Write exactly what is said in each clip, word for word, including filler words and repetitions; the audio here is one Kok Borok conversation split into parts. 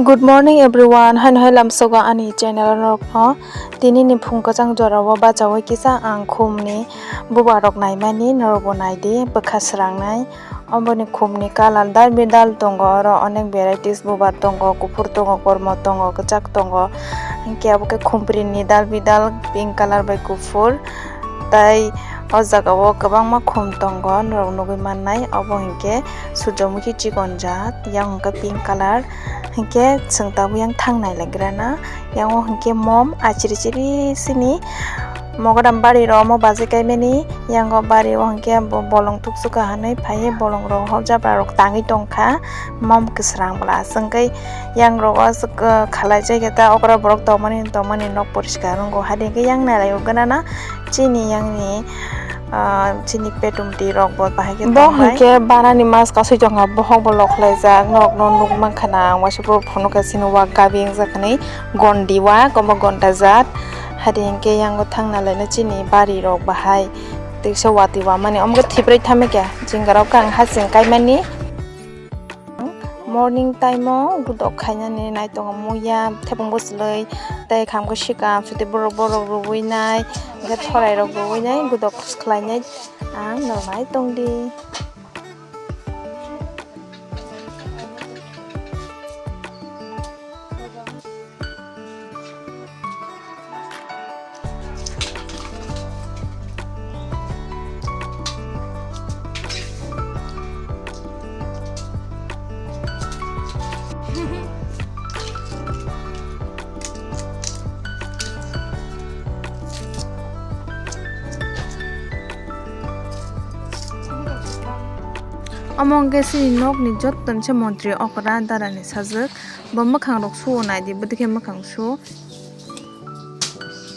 Good morning everyone, haino hai lamsogo ani channel rokno. Tini ni phung kwchang jora o bachaui kisa ang khum ni bubar rok naimani, norok bo naidi bwkha srangnai. Oboni khum ni colour dal bidal tongo, oro onek varieties bubar tongo, kuphur tongo, kormo tongo, kwchak tongo, hinkhe abo khe khumpri ni dal bidal pink colour bai kuphur. Tai o jaga o kwbangma khum tongo norok nugui mannai, obo hinkhe Surjomukhi chikon jat, yang hinkhe pink colour, hinkhe chwng tabuk yang thang nailagrana, yang o hinkhe mom achiri chiri sini mogodam bari rok omo bajai kaimani, yang o bari o hinkhe bo bolong tuksuka hinui phaiwi bolong rok hor jabra rok tangwi tongkha, mom kwsrang bwla aswk hinkhe yang rok o aswk khalai jai khe ta okra borok tongmani tongmani nok poriskar wngo, hadi hinkhe yang nailaio ganana. Chini yang ni, ah, chini petum twi rok bo bahai khe bo tongnai. Hinkhe banani mas kasui tongkha, bohok bo lok khlaijak, norok no nuk mankha na, ang waisa phuru phunukha chini wak gabi wngjak hinui gondi wak, omo gonda jat. Hadi hinkhe yang o thang nalaino chini bari rok bahai, teisa watwi wamani, omo khe thiprai thamikha, jingga rok khe ang haching kaimani. Morning time o gudok khainani naitongo muya, thepung bwchwlwi tei khamkhe sikam, suti borok, borok rwui nai, hinkhe thorai rok rwui nai, gudok khlainai ang no nai tongdi. Omo wngkhe chini nokni joto ni se montri okra dara ni sajwk. Bo mwkhang rok suo naidi, bwdikhe mwkhang suo.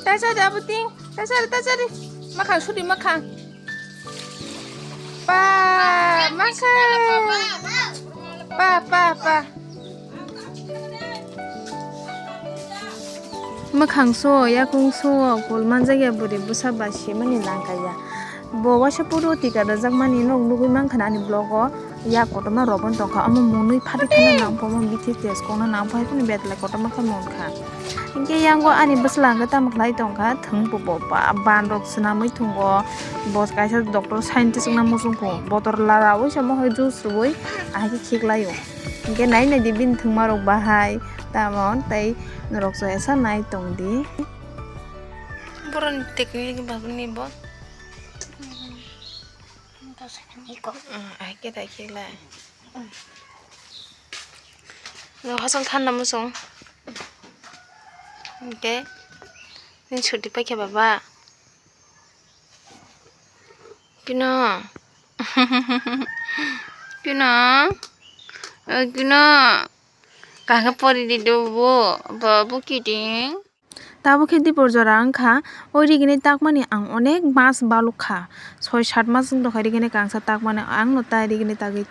Taisari abo ting, taisari, taisari. Mwkhang sudi mwkhang. Pa, mwkhang. Pa, pa, pa. Mwkhang suo, yakung suo, kol manjakya bwrwi bwsa bai simani langkaya. Bo waisa puro tika rwjakmani nog nugui mankha ani vlog o. Yak kotorma rwbon tongkha, omo mwnwi phatwi thana nangkha, omo bithi test kokna nangkha, hai phano betlai kotorma khe mankha. Hinkhe yango ani bwsla hwnkhe tamo khlai tongkha, thwng popo ba-, ban rok swnamwi thwngo, bo kaisa doctor scientist wngna muchungkho, botor laraui se mohai juice rwui ahai khe khiklaio. Hinkhe nai naidi bini thwngma rok bahai, tamo tei norok joya sa nai tongdi. Boroni technique babuni bo. Iko. Ah, ai khe dai khe lai. Lo hosol thanna muchung. Hinkhe, nini chuti paikha baba. Kino. Kino. Eh, kino. Kaham pori di do bo. Bo, bo kiting. Tabuk khe dipor jora wngkha, o rigini takmani ang onek mas baluk kha, soi sat mas wng tongkha rigini kangsa takmani, ang no ta rigini tagwi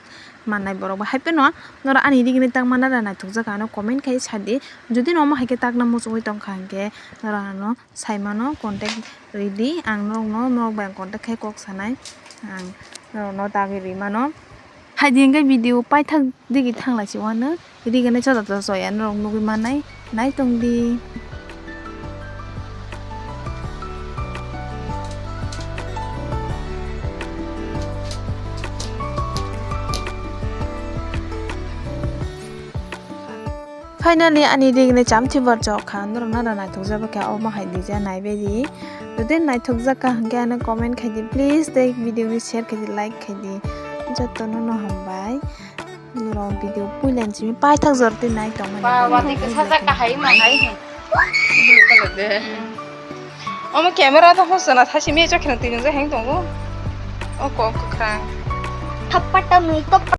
mannai borok bo, hai phano norok ani rigini takmani da naithokjak ano comment khai sadi, jodi no omo hai khe takna muchungwi tongkha hinkhe norok ano saimano contact rwdi, ang norokno norok bai ang contact khai kok sanai, ang norokno tagwi rwimano. Hai di hinkhe video paithak digi thanglaisi uanw. Rigini choda choda choya norok nugui mannai, nai tongdi. Finally, ani rigini chamthi bar chok kha, norok nara naithokjak kha, omo hai dija naibaidi. Jodi naithokjak kha hinkhe ano comment khaidi, please, tei video ni share khaidi, like khaidi. Jotono no hambai. Norok video puila ni simi paithak jora twi nai tongmani. Ba, wati kwsa jak kahai ma hai. Omo camera to hosona thaisi me chokhe twi nung jak heng tongo. O kok kwkhwrang. Thappa ta mui to